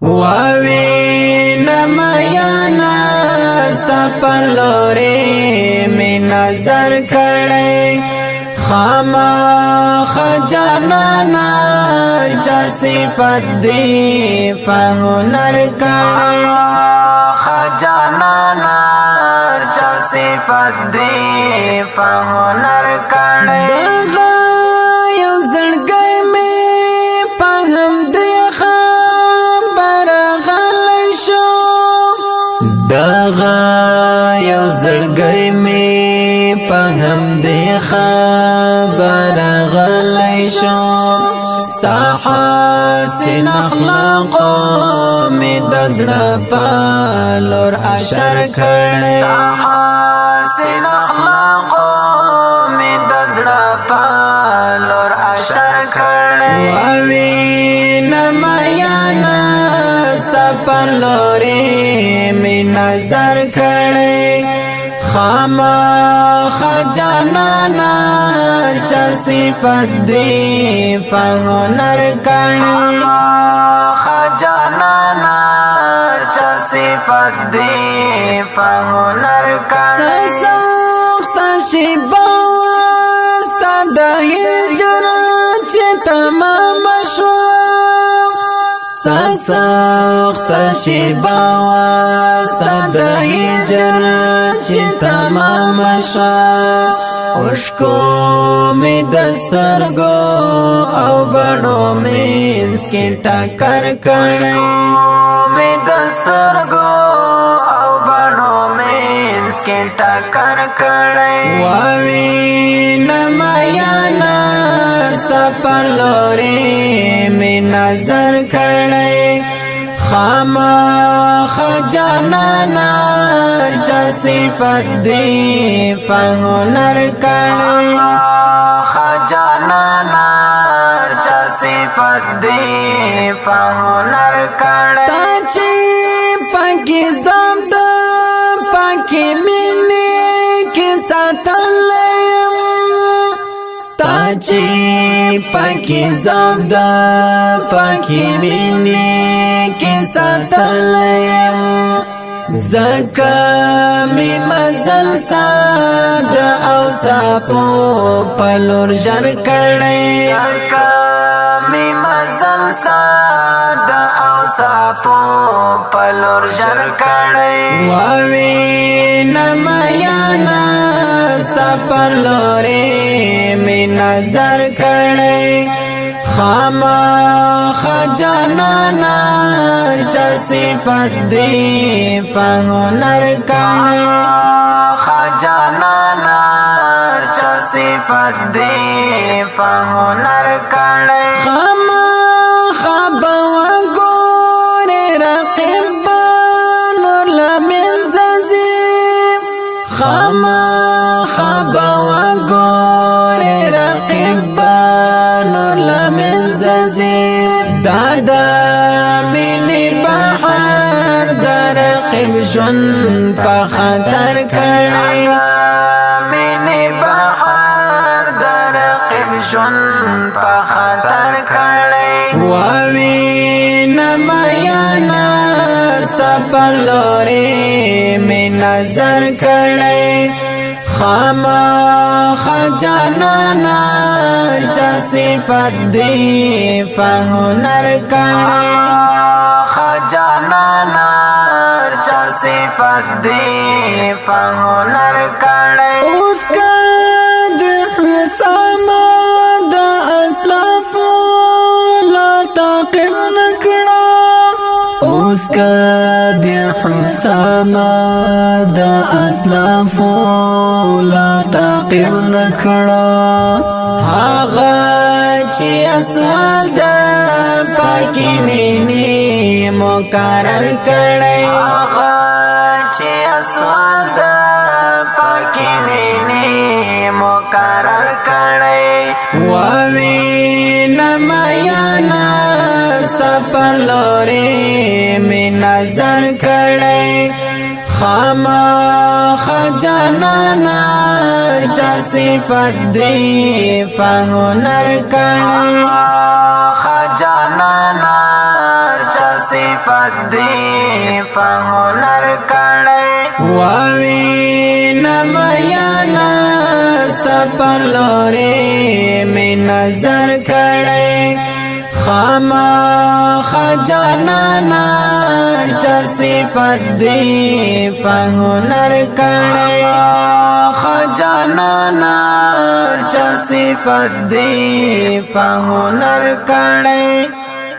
واوی نمیانا سپر لوري می نظر کړي، خاما خجانانا چا صفت دی په هنر کړي، خجانانا چا صفت دی په هنر کړي. دغه یو زړګی مې په همدې خبره غلی شو، دغه یو زړګی مې په همدې خبره غلی شو. ستا حسن اخلاقو مې د زړه په لور اشر کړی، ستا حسن اخلاقو مې د زړه په لور اشر کړی. واوی نمیانا سپر لوري می نظر کړي، خاما خجانانا چا صفت دی په هنر کړي، خجانانا چا صفت دی په هنر کړی. سخت شیبه وستا د هجر چې تمام شو، سخت شیبه وستا د هجر چې تمام شو، اوښکو مې دسترګو او بڼو مینس کې ټکر کړی، مې دسترګو او بڼو مینس کې ټکر کړی. واوی نمیانا سپر لوري می نظر کړی، خاما خجانانا چا صفت دی په هنر کړی، خجانانا چا صفت دی په هنر کړی. تا چې پاکي زم د پاکي مینې کې ساتلم، تا چې پاکي زم د پاکي مینې کې ساتلم، زکه می مزل ستا د اوصافو په لور ژر کړی، زکه می مزل ستا د اوصافو په لور ژر کړی. واوی نمیانا سپر لوري می نظر کړی، خاما خجانانا چا صفت دی په هنر کړی، خجانانا چا صفت دی په هنر کړی. خاما خبا وګوره رقیبان لمن زی، خاما خبا وګوره رقیبان لمن زی، دادا مینې بحر د رقیب ژوند په خطر کړی، مینې بحر د رقیب ژوند په خطر کړی. واوی نمیانا سپر لوري می نظر کړی، خاما خجانانا چا صفت دی په هنر کړی، خجانانا چا صفت دی په هنر کړی. اوس که د حسامه د اسلافو لا تعقیب نکړه، اوس که د حسامه د اسلافو لا تعقیب نکړه، هغه چې اسوال د پاکي مینې مقرر کړی، هغه چې اسوال د پاکي مینې مقرر کړی. واوی نمیانا سپر لوري می نظر کړی، خاما خجانانا چا صفت دی په هنر کړی، خجانانا چا صفت دی په هنر کړی. واوی نمیانا سپر لوري می نظر کړی، خاما خجانانا چا صفت دی په هنر کړی، خجانانا چا صفت دی په هنر کړی.